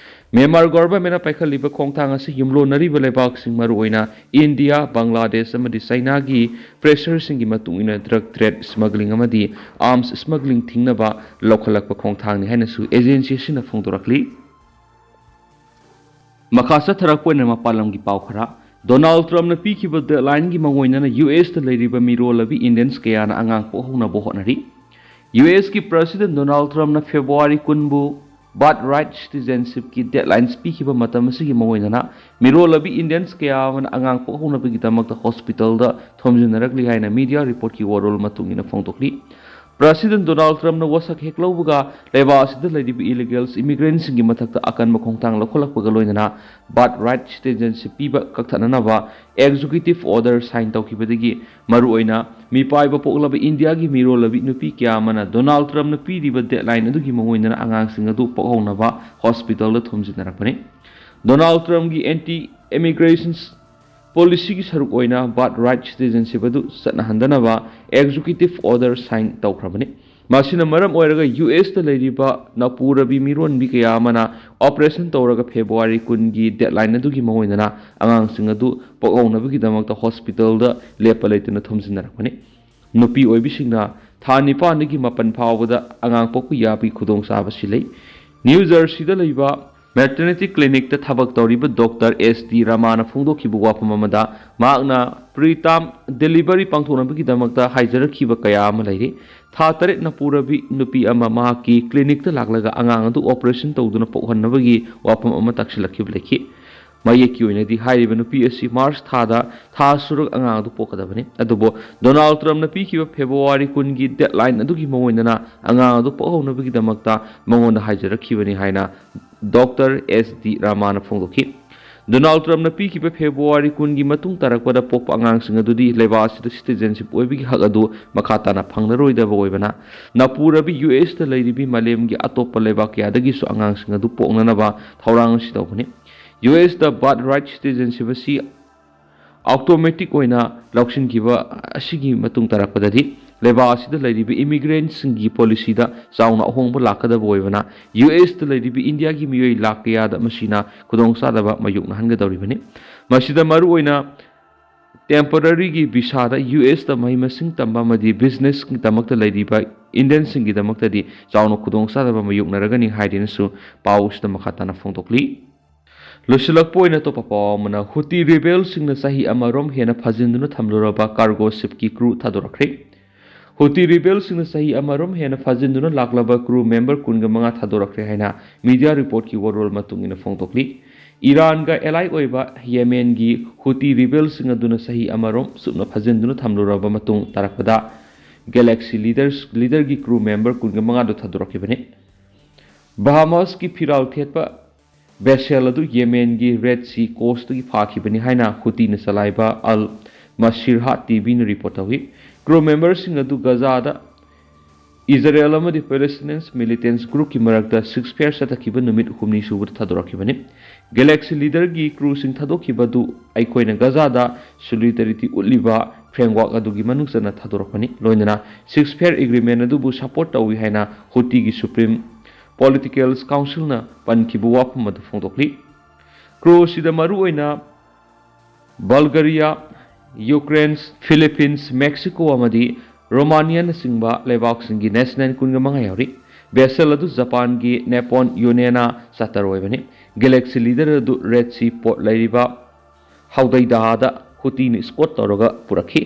ꯃ꯭ꯌꯥꯟꯃꯥꯔ governmentꯅ ꯄꯥꯏꯈꯠꯂꯤꯕ ꯈꯣꯡꯊꯥꯡ ꯑꯁꯤ ꯌꯨꯝꯂꯣꯟꯅꯔꯤꯕ ꯂꯩꯕꯥꯛꯁꯤꯡ, ꯃꯔꯨꯑꯣꯏꯅ ꯏꯟꯗꯤꯌꯥ, ꯕꯪꯒ꯭ꯂꯥꯗꯦꯁ ꯑꯃꯗꯤ ꯆꯥꯏꯅꯥꯒꯤ pressureꯁꯤꯡꯒꯤ ꯃꯇꯨꯡ ꯏꯟꯅ drug trade smuggling ꯑꯃꯗꯤ arms smuggling ꯊꯤꯡꯅꯕ ꯂꯧꯈꯠꯂꯛꯄ ꯈꯣꯡꯊꯥꯡꯅꯤ ꯍꯥꯏꯅꯁꯨ agency ꯑꯁꯤꯅ ꯐꯣꯡꯗꯣꯔꯛꯂꯤ꯫ ꯃꯈꯥ ꯆꯠꯊꯔꯛꯄ ꯑꯣꯏꯅ ꯃꯄꯥꯟ ꯂꯝꯒꯤ ꯄꯥꯎ ꯈꯔ꯫ ꯗꯣꯅꯥꯜꯗ ꯇ꯭ꯔꯝꯞꯅ ꯄꯤꯈꯤꯕ deadlineꯒꯤ ꯃꯥꯡꯑꯣꯏꯅꯅ USꯇ ꯂꯩꯔꯤꯕ ꯃꯤꯔꯣꯜꯂꯕꯤ Indians ꯀꯌꯥꯅ ꯑꯉꯥꯡ ꯄꯣꯛꯍꯧꯅꯕ ꯍꯣꯠꯅꯔꯤ꯫ USꯀꯤ President ꯗꯣꯅꯥꯜꯗ ꯇ꯭ꯔꯝꯞꯅ February ꯀꯨꯟꯕꯨ birthright citizenshipꯀꯤ deadlines ꯄꯤꯈꯤꯕ ꯃꯇꯝ ꯑꯁꯤꯒꯤ ꯃꯥꯡꯑꯣꯏꯅꯅ ꯃꯤꯔꯣꯜꯂꯕꯤ Indians ꯀꯌꯥ ꯑꯃꯅ ꯑꯉꯥꯡ ꯄꯣꯛꯍꯧꯅꯕꯒꯤꯗꯃꯛꯇ hospitalꯗ ꯊꯣꯝꯖꯤꯟꯅꯔꯛꯂꯤ ꯍꯥꯏꯅ media reportꯀꯤ ꯋꯥꯔꯣꯜ ꯃꯇꯨꯡ ꯏꯟꯅ ꯐꯣꯡꯗꯣꯛꯂꯤ꯫ President ꯗꯣꯅꯥꯜꯗ ꯇ꯭ꯔꯝꯞꯅ ꯋꯥꯁꯛ ꯍꯦꯛ ꯂꯧꯕꯒ ꯂꯩꯕꯥꯛ ꯑꯁꯤꯗ ꯂꯩꯔꯤꯕ illegals immigrantꯁꯤꯡꯒꯤ ꯃꯊꯛꯇ ꯑꯀꯟꯕ ꯈꯣꯡꯊꯥꯡ ꯂꯧꯈꯠꯂꯛꯄꯒ ꯂꯣꯏꯅꯅ birthright citizenship ꯄꯤꯕ ꯀꯛꯊꯠꯅꯅꯕ executive order sign ꯇꯧꯈꯤꯕꯗꯒꯤ ꯃꯔꯨꯑꯣꯏꯅ ꯃꯤꯄꯥꯏꯕ ꯄꯣꯛꯂꯕ ꯏꯟꯗꯤꯌꯥꯒꯤ ꯃꯤꯔꯣꯜꯂꯕꯤ ꯅꯨꯄꯤ ꯀꯌꯥ ꯑꯃꯅ ꯗꯣꯅꯥꯜꯗ ꯇ꯭ꯔꯝꯞꯅ ꯄꯤꯔꯤꯕ deadline ꯑꯗꯨꯒꯤ ꯃꯥꯡꯑꯣꯏꯅꯅ ꯑꯉꯥꯡꯁꯤꯡ ꯑꯗꯨ ꯄꯣꯛꯍꯧꯅꯕ hospitalꯗ ꯊꯣꯝꯖꯤꯟꯅꯔꯛꯄꯅꯤ꯫ ꯗꯣꯅꯥꯜꯗ ꯇ꯭ꯔꯝꯞꯀꯤ anti immigration policyꯒꯤ ꯁꯔꯨꯛ ꯑꯣꯏꯅ birthright citizenship ꯑꯗꯨ ꯆꯠꯅꯍꯟꯗꯅꯕ executive order sign ꯇꯧꯈ꯭ꯔꯕꯅꯤ꯫ ꯃꯁꯤꯅ ꯃꯔꯝ ꯑꯣꯏꯔꯒ USꯇ ꯂꯩꯔꯤꯕ ꯅꯄꯨꯔꯕꯤ ꯃꯤꯔꯣꯟꯕꯤ ꯀꯌꯥ ꯑꯃꯅ operation ꯇꯧꯔꯒ February ꯀꯨꯟꯒꯤ deadline ꯑꯗꯨꯒꯤ ꯃꯥꯡꯑꯣꯏꯅꯅ ꯑꯉꯥꯡꯁꯤꯡ ꯑꯗꯨ ꯄꯣꯛꯍꯧꯅꯕꯒꯤꯗꯃꯛꯇ hospitalꯗ ꯂꯦꯞꯄ ꯂꯩꯇꯅ ꯊꯣꯝꯖꯤꯟꯅꯔꯛꯄꯅꯤ꯫ ꯅꯨꯄꯤ ꯑꯣꯏꯕꯤꯁꯤꯡꯅ ꯊꯥ ꯅꯤꯄꯥꯟꯗꯒꯤ ꯃꯥꯄꯟ ꯐꯥꯎꯕꯗ ꯑꯉꯥꯡ ꯄꯣꯛꯄ ꯌꯥꯕꯒꯤ ꯈꯨꯗꯣꯡꯆꯥꯕꯁꯤ ꯂꯩ꯫ New Jerseyꯗ ꯂꯩꯕ maternity clinicꯇ ꯊꯕꯛ ꯇꯧꯔꯤꯕ Doctor S D ꯔꯃꯥꯅ ꯐꯣꯡꯗꯣꯛꯈꯤꯕ ꯋꯥꯐꯝ ꯑꯃꯗ, ꯃꯍꯥꯛꯅ preterm delivery ꯄꯥꯡꯊꯣꯛꯅꯕꯒꯤꯗꯃꯛꯇ ꯍꯥꯏꯖꯔꯛꯈꯤꯕ ꯀꯌꯥ ꯑꯃ ꯂꯩꯔꯤ꯫ ꯊꯥ ꯇꯔꯦꯠꯅ ꯄꯨꯔꯕꯤ ꯅꯨꯄꯤ ꯑꯃ ꯃꯍꯥꯛꯀꯤ clinicꯇ ꯂꯥꯛꯂꯒ ꯑꯉꯥꯡ ꯑꯗꯨ operation ꯇꯧꯗꯨꯅ ꯄꯣꯛꯍꯟꯅꯕꯒꯤ ꯋꯥꯐꯝ ꯑꯃ ꯇꯥꯛꯁꯤꯜꯂꯛꯈꯤꯕ ꯂꯩꯈꯤ꯫ ꯃꯌꯦꯛꯀꯤ ꯑꯣꯏꯅꯗꯤ ꯍꯥꯏꯔꯤꯕ ꯅꯨꯄꯤ ꯑꯁꯤ March ꯊꯥꯗ ꯊꯥ ꯁꯨꯔꯨꯛ ꯑꯉꯥꯡ ꯑꯗꯨ ꯄꯣꯛꯀꯗꯕꯅꯤ꯫ ꯑꯗꯨꯕꯨ ꯗꯣꯅꯥꯜꯗ ꯇ꯭ꯔꯝꯞꯅ ꯄꯤꯈꯤꯕ February ꯀꯨꯟꯒꯤ deadline ꯑꯗꯨꯒꯤ ꯃꯥꯡꯑꯣꯏꯅꯅ ꯑꯉꯥꯡ ꯑꯗꯨ ꯄꯣꯛꯍꯧꯅꯕꯒꯤꯗꯃꯛꯇ ꯃꯉꯣꯟꯗ ꯍꯥꯏꯖꯔꯛꯈꯤꯕꯅꯤ ꯍꯥꯏꯅ Doctor S D ꯔꯃꯥꯅ ꯐꯣꯡꯗꯣꯛꯈꯤ꯫ ꯗꯣꯅꯥꯜꯗ ꯇ꯭ꯔꯝꯞꯅ ꯄꯤꯈꯤꯕ ꯐꯦꯕ꯭ꯔꯨꯋꯥꯔꯤ ꯀꯨꯟꯒꯤ ꯃꯇꯨꯡ ꯇꯥꯔꯛꯄꯗ ꯄꯣꯛꯄ ꯑꯉꯥꯡꯁꯤꯡ ꯑꯗꯨꯗꯤ ꯂꯩꯕꯥꯛ ꯑꯁꯤꯗ ꯁꯤꯇꯤꯖꯦꯟꯁꯤꯞ ꯑꯣꯏꯕꯒꯤ ꯍꯛ ꯑꯗꯨ ꯃꯈꯥ ꯇꯥꯅ ꯐꯪꯂꯔꯣꯏꯗꯕ ꯑꯣꯏꯕꯅ, ꯅꯥꯄꯨꯔꯕꯤ ꯌꯨ ꯑꯦꯁꯇ ꯂꯩꯔꯤꯕꯤ ꯃꯥꯂꯦꯝꯒꯤ ꯑꯇꯣꯞꯄ ꯂꯩꯕꯥꯛ ꯀꯌꯥꯗꯒꯤꯁꯨ ꯑꯉꯥꯡꯁꯤꯡ ꯑꯗꯨ ꯄꯣꯛꯅꯅꯕ ꯊꯧꯔꯥꯡ ꯑꯁꯤ ꯇꯧꯕꯅꯤ꯫ ꯌꯨ ꯑꯦꯁꯇ ꯕꯥꯔꯠ ꯔꯥꯏꯠ ꯁꯤꯇꯤꯖꯦꯟꯁꯤꯞ ꯑꯁꯤ ꯑꯣꯇꯣꯃꯦꯇꯤꯛ ꯑꯣꯏꯅ ꯂꯧꯁꯤꯟꯈꯤꯕ ꯑꯁꯤꯒꯤ ꯃꯇꯨꯡ ꯇꯥꯔꯛꯄꯗꯗꯤ, ꯂꯩꯕꯥꯛ ꯑꯁꯤꯗ ꯂꯩꯔꯤꯕ ꯏꯃꯤꯒ꯭ꯔꯦꯟꯁꯤꯡꯒꯤ ꯄꯣꯂꯤꯁꯤꯗ ꯆꯥꯎꯅ ꯑꯍꯣꯡꯕ ꯂꯥꯛꯀꯗꯕ ꯑꯣꯏꯕꯅ, ꯌꯨ ꯑꯦꯁꯇ ꯂꯩꯔꯤꯕ ꯏꯟꯗꯤꯌꯥꯒꯤ ꯃꯤꯑꯣꯏ ꯂꯥꯈ ꯀꯌꯥꯗ ꯃꯁꯤꯅ ꯈꯨꯗꯣꯡꯆꯥꯗꯕ ꯃꯥꯌꯣꯛꯅꯍꯟꯒꯗꯧꯔꯤꯕꯅꯤ꯫ ꯃꯁꯤꯗ ꯃꯔꯨꯑꯣꯏꯅ ꯇꯦꯝꯄꯣꯔꯔꯤꯒꯤ ꯚꯤꯁꯥꯗ ꯌꯨ ꯑꯦꯁꯇ ꯃꯍꯩ ꯃꯁꯤꯡ ꯇꯝꯕ ꯑꯃꯗꯤ ꯕꯤꯖꯤꯅꯦꯁꯀꯤꯗꯃꯛꯇ ꯂꯩꯔꯤꯕ ꯏꯟꯗꯤꯌꯟꯁꯤꯡꯒꯤꯗꯃꯛꯇꯗꯤ ꯆꯥꯎꯅ ꯈꯨꯗꯣꯡꯆꯥꯗꯕ ꯃꯥꯌꯣꯛꯅꯔꯒꯅꯤ ꯍꯥꯏꯗꯨꯅꯁꯨ ꯄꯥꯎ ꯑꯁꯤꯗ ꯃꯈꯥ ꯇꯥꯅ ꯐꯣꯡꯗꯣꯛꯂꯤ꯫ ꯂꯣꯏꯁꯤꯜꯂꯛꯄ ꯑꯣꯏꯅ ꯑꯇꯣꯞꯄ ꯄꯥꯎ ꯑꯃꯅ, ꯍꯨꯇꯤ ꯔꯤꯕꯦꯜꯁꯤꯡꯅ ꯆꯍꯤ ꯑꯃꯔꯣꯝ ꯍꯦꯟꯅ ꯐꯥꯖꯤꯟꯗꯨꯅ ꯊꯝꯂꯨꯔꯕ ꯀꯥꯔꯒꯣ ꯁꯤꯞꯀꯤ ꯀ꯭ꯔꯨ ꯊꯥꯗꯣꯔꯛꯈ꯭ꯔꯦ꯫ ꯍꯨꯇꯤ ꯔꯤꯕꯦꯜꯁꯤꯡꯅ ꯆꯍꯤ ꯑꯃꯔꯣꯝ ꯍꯦꯟꯅ ꯐꯥꯖꯤꯟꯗꯨꯅ ꯂꯥꯛꯂꯕ ꯀ꯭ꯔꯨ ꯃꯦꯝꯕꯔ ꯀꯨꯟꯒ ꯃꯉꯥ ꯊꯥꯗꯣꯔꯛꯈ꯭ꯔꯦ ꯍꯥꯏꯅ ꯃꯤꯗꯤꯌꯥ ꯔꯤꯄꯣꯔꯠꯀꯤ ꯋꯥꯔꯣꯜ ꯃꯇꯨꯡ ꯏꯟꯅ ꯐꯣꯡꯗꯣꯛꯂꯤ꯫ ꯏꯔꯥꯟꯒ ꯑꯦꯂꯥꯏ ꯑꯣꯏꯕ ꯌꯦꯃꯦꯟꯒꯤ ꯍꯨꯇꯤ ꯔꯤꯕꯦꯜꯁꯤꯡ ꯑꯗꯨꯅ ꯆꯍꯤ ꯑꯃꯔꯣꯝ ꯆꯨꯞꯅ ꯐꯥꯖꯤꯟꯗꯨꯅ ꯊꯝꯂꯨꯔꯕ ꯃꯇꯨꯡ ꯇꯥꯔꯛꯄꯗ, ꯒꯦꯂꯦꯛꯁꯤ ꯂꯤꯗꯔꯁ ꯂꯤꯗꯔꯒꯤ ꯀ꯭ꯔꯨ ꯃꯦꯝꯕꯔ ꯀꯨꯟꯒ ꯃꯉꯥꯗꯨ ꯊꯥꯗꯣꯔꯛꯈꯤꯕꯅꯤ꯫ ꯕꯍꯥꯃꯁꯀꯤ ꯐꯤꯔꯥꯜ ꯊꯦꯠꯄ ꯚꯦꯁꯦꯜ ꯑꯗꯨ ꯌꯦꯃꯦꯟꯒꯤ ꯔꯦꯗ ꯁꯤ ꯀꯣꯁꯇꯒꯤ ꯐꯥꯈꯤꯕꯅꯤ ꯍꯥꯏꯅ ꯍꯨꯇꯤꯅ ꯆꯂꯥꯏꯕ ꯑꯜ ꯃꯁꯤꯔꯍꯥ ꯇꯤꯚꯤꯅ ꯔꯤꯄꯣꯔꯠ ꯇꯧꯏ꯫ ꯀ꯭ꯔꯨ ꯃꯦꯝꯕꯔꯁꯤꯡ ꯑꯗꯨ ꯒꯖꯥꯗ ꯏꯖꯔꯦꯜ ꯑꯃꯗꯤ ꯄꯦꯂꯦꯁꯇꯤꯅꯤꯌꯟꯁ ꯃꯤꯂꯤꯇꯦꯟꯁ ꯒ꯭ꯔꯨꯞꯀꯤ ꯃꯔꯛꯇ ꯁꯤꯖꯐꯌꯔ ꯆꯠꯊꯈꯤꯕ ꯅꯨꯃꯤꯠ ꯍꯨꯝꯅꯤ ꯁꯨꯕꯗ ꯊꯥꯗꯣꯔꯛꯈꯤꯕꯅꯤ꯫ ꯒꯦꯂꯦꯛꯁꯤ ꯂꯤꯗꯔꯒꯤ ꯀ꯭ꯔꯨꯁꯤꯡ ꯊꯥꯗꯣꯛꯈꯤꯕ ꯑꯗꯨ ꯑꯩꯈꯣꯏꯅ ꯒꯖꯥꯗ ꯁꯣꯂꯤꯗꯥꯔꯤꯇꯤ ꯎꯠꯂꯤꯕ ꯐ꯭ꯔꯦꯝꯋꯥꯔꯛ ꯑꯗꯨꯒꯤ ꯃꯅꯨꯡ ꯆꯟꯅ ꯊꯥꯗꯣꯔꯛꯄꯅꯤ, ꯂꯣꯏꯅꯅ ꯁꯤꯖꯐꯌꯔ ꯑꯦꯒ꯭ꯔꯤꯃꯦꯟ ꯑꯗꯨꯕꯨ ꯁꯄꯣꯔꯠ ꯇꯧꯏ ꯍꯥꯏꯅ ꯍꯨꯇꯤꯒꯤ ꯁꯨꯄ꯭ꯔꯤꯝ ꯄꯣꯂꯤꯇꯤꯀꯦꯜ ꯀꯥꯎꯟꯁꯤꯜꯅ ꯄꯟꯈꯤꯕ ꯋꯥꯐꯝ ꯑꯗꯨ ꯐꯣꯡꯗꯣꯛꯂꯤ꯫ ꯀ꯭ꯔꯨꯁꯤꯗ ꯃꯔꯨꯑꯣꯏꯅ ꯕꯜꯒꯔꯤꯌꯥ, ꯌꯨꯀ꯭ꯔꯦꯟ, ꯐꯤꯂꯤꯄꯤꯟꯁ, ꯃꯦꯛꯁꯤꯀꯣ ꯑꯃꯗꯤ ꯔꯣꯃꯥꯅꯤꯌꯥꯅꯆꯤꯡꯕ ꯂꯩꯕꯥꯛꯁꯤꯡꯒꯤ ꯅꯦꯁꯅꯦꯜ ꯀꯨꯟꯒ ꯃꯉꯥ ꯌꯥꯎꯔꯤ꯫ ꯚꯦꯁꯦꯜ ꯑꯗꯨ ꯖꯄꯥꯟꯒꯤ ꯅꯦꯄꯣꯟ ꯌꯨꯅꯦꯅꯥ ꯆꯥꯔꯇꯔ ꯑꯣꯏꯕꯅꯤ꯫ ꯒꯦꯂꯦꯛꯁꯤ ꯂꯤꯗꯔ ꯑꯗꯨ ꯔꯦꯗ ꯁꯤ ꯄꯣꯔꯠ ꯂꯩꯔꯤꯕ ꯍꯧꯗꯩꯗꯥꯗ ꯍꯨꯇꯤꯅ ꯏꯁꯀꯣꯔꯠ ꯇꯧꯔꯒ ꯄꯨꯔꯛꯈꯤ꯫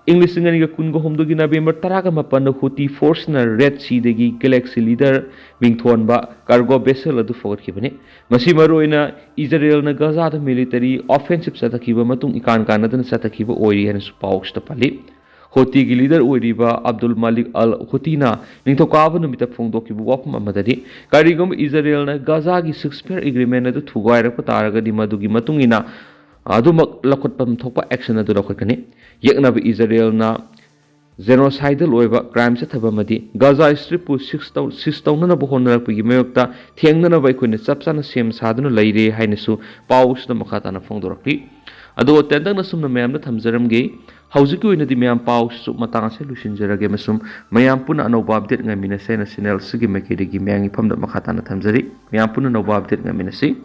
ꯏꯪ ꯂꯤꯁꯤꯡ ꯑꯅꯤꯒ ꯀꯨꯟꯒ ꯍꯨꯝꯗꯣꯏꯒꯤ ꯅꯕꯦꯝꯕꯔ ꯇꯔꯥꯒ ꯃꯥꯄꯟꯗ ꯍꯨꯇꯤ ꯐꯣꯔꯁꯅ ꯔꯦꯗ ꯁꯤꯗꯒꯤ ꯒꯦꯂꯦꯛꯁꯤ ꯂꯤꯗꯔ ꯃꯤꯡꯊꯣꯟꯕ ꯀꯥꯔꯒꯣ ꯚꯦꯁꯦꯜ ꯑꯗꯨ ꯐꯥꯒꯠꯈꯤꯕꯅꯤ꯫ ꯃꯁꯤ ꯃꯔꯨꯑꯣꯏꯅ ꯏꯖꯔꯦꯜꯅ ꯒꯖꯥꯗ ꯃꯤꯂꯤꯇꯔꯤ ꯑꯣꯐꯦꯟꯁꯤꯞ ꯆꯠꯊꯈꯤꯕ ꯃꯇꯨꯡ ꯏꯀꯥꯟ ꯀꯥꯟꯅꯗꯅ ꯆꯠꯊꯈꯤꯕ ꯑꯣꯏꯔꯤ ꯍꯥꯏꯅꯁꯨ ꯄꯥꯎ ꯑꯁꯤꯗ ꯄꯜꯂꯤ꯫ ꯍꯣꯇꯤꯒꯤ ꯂꯤꯗꯔ ꯑꯣꯏꯔꯤꯕ ꯑꯕꯗꯨꯜ ꯃꯥꯂꯤꯛ ꯑꯜ ꯍꯨꯇꯤꯅ ꯅꯤꯡꯊꯧꯀꯥꯕ ꯅꯨꯃꯤꯠꯇ ꯐꯣꯡꯗꯣꯛꯈꯤꯕ ꯋꯥꯐꯝ ꯑꯃꯗꯗꯤ, ꯀꯔꯤꯒꯨꯝꯕ ꯏꯖꯔꯦꯜꯅ ꯒꯥꯖꯥꯒꯤ ꯁꯤꯁꯐꯤꯌꯔ ꯑꯦꯒ꯭ꯔꯤꯃꯦꯟ ꯑꯗꯨ ꯊꯨꯒꯥꯏꯔꯛꯄ ꯇꯥꯔꯒꯗꯤ, ꯃꯗꯨꯒꯤ ꯃꯇꯨꯡ ꯏꯟꯅ ꯑꯗꯨꯃꯛ ꯂꯧꯈꯠꯐꯝ ꯊꯣꯛꯄ ꯑꯦꯛꯁꯟ ꯑꯗꯨ ꯂꯧꯈꯠꯀꯅꯤ꯫ ꯌꯦꯛꯅꯕ ꯏꯖꯔꯦꯜꯅ ꯖꯦꯅꯣꯁꯥꯏꯗꯜ ꯑꯣꯏꯕ ꯀ꯭ꯔꯥꯏꯝ ꯆꯠꯊꯕ ꯑꯃꯗꯤ ꯒꯥꯖꯥ ꯁ꯭ꯇ꯭ꯔꯤꯞꯄꯨ ꯁꯤꯁ ꯇꯧ-, ꯁꯤꯁ ꯇꯧꯅꯅꯕ ꯍꯣꯠꯅꯔꯛꯄꯒꯤ ꯃꯥꯌꯣꯛꯇ ꯊꯦꯡꯅꯅꯕ ꯑꯩꯈꯣꯏꯅ ꯆꯞ ꯆꯥꯅ ꯁꯦꯝ ꯁꯥꯗꯨꯅ ꯂꯩꯔꯦ ꯍꯥꯏꯅꯁꯨ ꯄꯥꯎ ꯑꯁꯤꯗ ꯃꯈꯥ ꯇꯥꯅ ꯐꯣꯡꯗꯣꯔꯛꯂꯤ꯫ ꯑꯗꯣ ꯇꯦꯟꯇꯛꯅ ꯁꯨꯝꯅ ꯃꯌꯥꯝꯗ ꯊꯝꯖꯔꯝꯒꯦ꯫ ꯍꯧꯖꯤꯛꯀꯤ ꯑꯣꯏꯅꯗꯤ ꯃꯌꯥꯝ ꯄꯥꯎꯁꯤꯁꯨ ꯃꯇꯥꯡ ꯑꯁꯤꯗ ꯂꯣꯏꯁꯤꯟꯖꯔꯒꯦ ꯑꯃꯁꯨꯡ ꯃꯌꯥꯝ ꯄꯨꯟꯅ ꯑꯅꯧꯕ ꯑꯞꯗꯦꯠ ꯉꯥꯏꯃꯤꯟꯅꯁꯦ ꯍꯥꯏꯅ ꯆꯦꯅꯦꯜ ꯑꯁꯤꯒꯤ ꯃꯥꯏꯀꯩꯗꯒꯤ ꯃꯌꯥꯝꯒꯤ ꯃꯐꯝꯗ ꯃꯈꯥ ꯇꯥꯅ ꯊꯝꯖꯔꯤ꯫ ꯃꯌꯥꯝ ꯄꯨꯟꯅ ꯑꯅꯧꯕ ꯑꯞꯗꯦꯠ ꯉꯥꯏꯃꯤꯟꯅꯁꯤ꯫